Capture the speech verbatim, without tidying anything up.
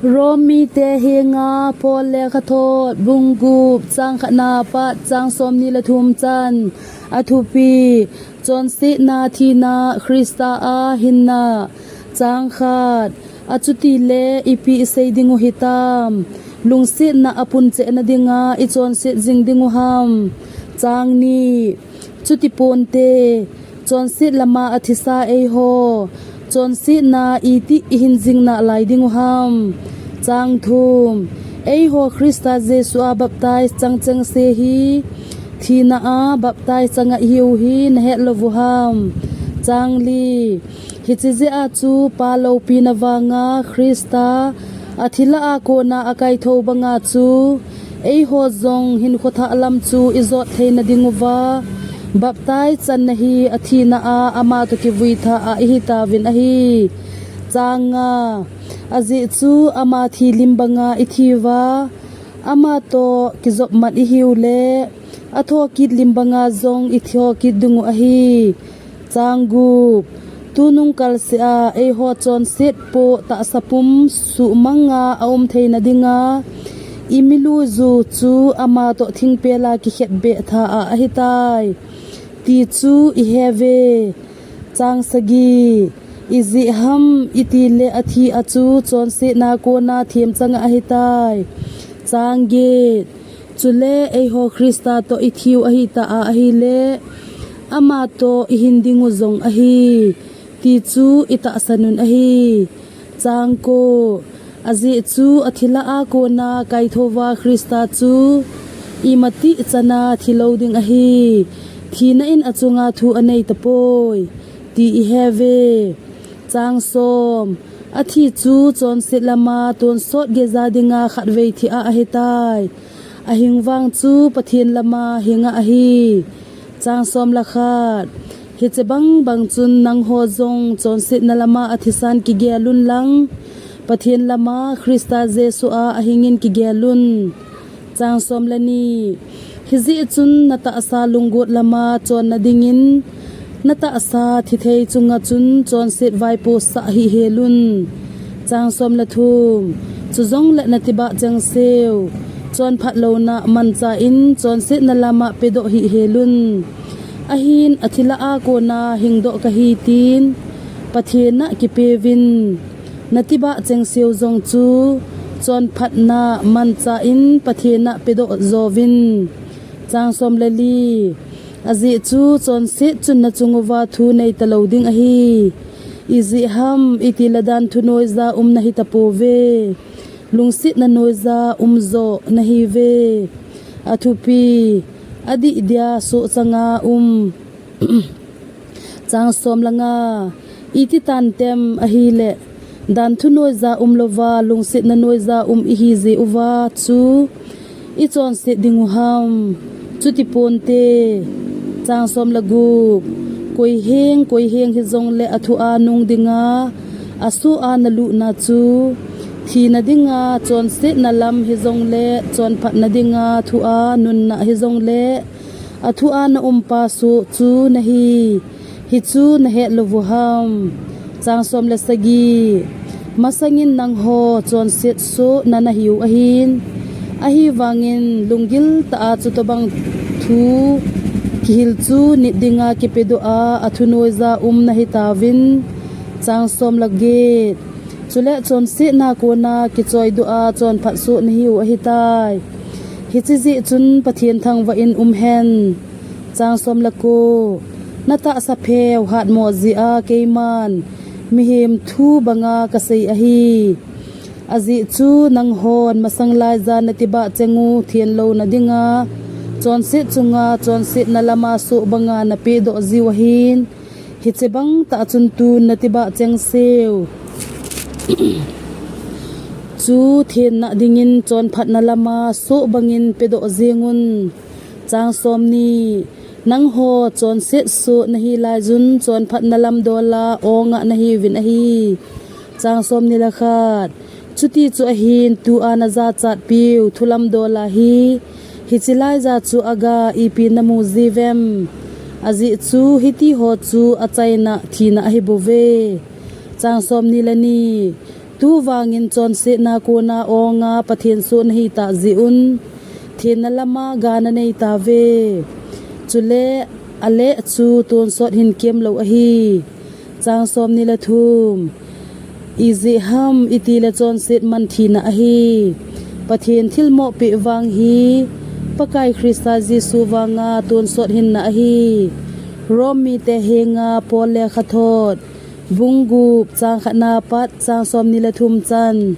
Rom mite henga Paul lekhathot bung gup chang khatna pat chang somni le thum chan. A thupi: Chonsetna thina, Christa a hinna. Chang khat. Achuti le ipi isei ding u hitam? Lungsetna a pun chehna dinga i chonset jing ding u ham? Chang ni. Chuti ponte, chonset lama a thisa eiho chonsetna iti i hin jing nalai ding u ham? Chang thum. Eiho Christa Jesu a baptize chang chengse hi thina a baptize chang ahiu hi na het lou u ham? Chang li. Hiche jeh a chu Pa loupina vanga Christa a thi lah a kona a kaitho banga chu eiho jong hinkho thah lam chu i jot theina ding uva baptize channa hi a thina a ama toh kivui tha a i hi tauvin ahi. Chang nga. Ajeh chu ama thi lim banga i thi uva ama toh kijop man i hiu le a thokit lim banga jong i thokit ding u ahi. Chang gup. Tunung kalseh a eiho chonset poh tahsa pum suhmang a a um theina dinga i milu ju chu ama toh thingpel a kikhetbeh tha a ahitai ti chu i he uve. Chang sagi. Ijeh ham itile a thi a chu chonsetna kona themchang a ahitai. Chang get. Chule eiho Christa toh i thiu ahi ta a ahile ama toh i hin ding u jong ahi ti chu i tahsan un ahi. Chang ko. Ajeh chu a thi lah a kona kaitho uva Christa chu imatih chan a thi lou ding ahi. Thina in a chunga thu a nei tapoi ti i he uve. Chang som. A thi chu chonset lama tonsot geija dinga khatvei thi a ahitai. Ahing vang chu Pathen lama hing a ahi. Chang som le khat. Hiche bang bang chun nangho jong chonsetna lama a thisan kigel un lang Pathen lama Christa Jesu a ahing in kigel un. Chang som le ni. Hijeh chun na tahsa lunggot lama chonna dingin na tahsa thithei chunga chun chonset vaipo sah hih hel un. Chang som le thum. Chujongle na tibah chengseu chonphat louna mancha in chonsetna lama pedoh hih hel un. Ahin a thi lah a kona hingdoh kahi tin Pathen a kipeuvin. Na tibah chengseu jong chu chonphatna mancha in Pathen a pedoh jouvin. Chang som le li. Ajeh chu chonset chun na chung uva thu nei talou ding ahi. Ijeh ham itile dan thu noija um na hi tapouve. Lungsetna noija um jo na hiuve. A thupi: adih dia sohchang a um. Chang som le nga. Iti tantem ahile dan thu noija um louva lungsetna noija um i hi jeh uva chu i chonset ding u ham? Chuti ponte. Chang som le gup. Koi heng koi heng hijongle a thu a nung dinga a soh a na lutna chu thina dinga chonsetna lam hijongle chonphatna dinga thu a nunna hijongle a thu a na umpa soh chu na hi. Hichu na het lou u ham? Chang som le sagi. Masangin nangho chonset soh na na hiu ahin. Ahivangin lunggil tah a chutobang thu kihil chu nit dinga kipedoh a a thu noija um na hi tauvin. Chang som le get. Chule chonsetna kona kichoidoh a chonphat soh na hiu ahitai. Hiche jeh chun Pathen thangvah in um hen. Chang som le ko. Na tahsa pheu hatmo jeh a keiman mihem thu banga ka sei ahi. Ajeh chu nanghon masang laija na tibah cheng u thenlouna dinga chonset chunga chonsetna lama soh banga na pedoh jiu ahin. Hiche bang tah chun tun na tibah chengseu chu thenna dingin chonphatna lama soh bangin pedoh jeng un. Chang som ni. Nangho chonset soh na hi laijun chonphatna lam dola ong a na hiuvin ahi. Chang som ni le khat. Chuti chu ahin tua na jachatpiu thu lam dola hi hiche laija chu aga ipi na mu jiuvem? Ajeh chu hitiho chu achaina thina ahi bouve. Chang som ni le ni. Tuvangin chonsetna kona onga Pathen soh nahi tah jeh un, thenna lama ga nanei tauve. Chule aleh chu tonsot hin kem lou ahi. Chang som ni le thum. Ijeh ham itile chonset man thina ahi. Pathen thilmoh peh vang hi Pakai Christa Jesu vanga tonsot hinna ahi. Rome mite henga Paul lekhathot, bung gup, chang khatna pat chang som ni le thum chan.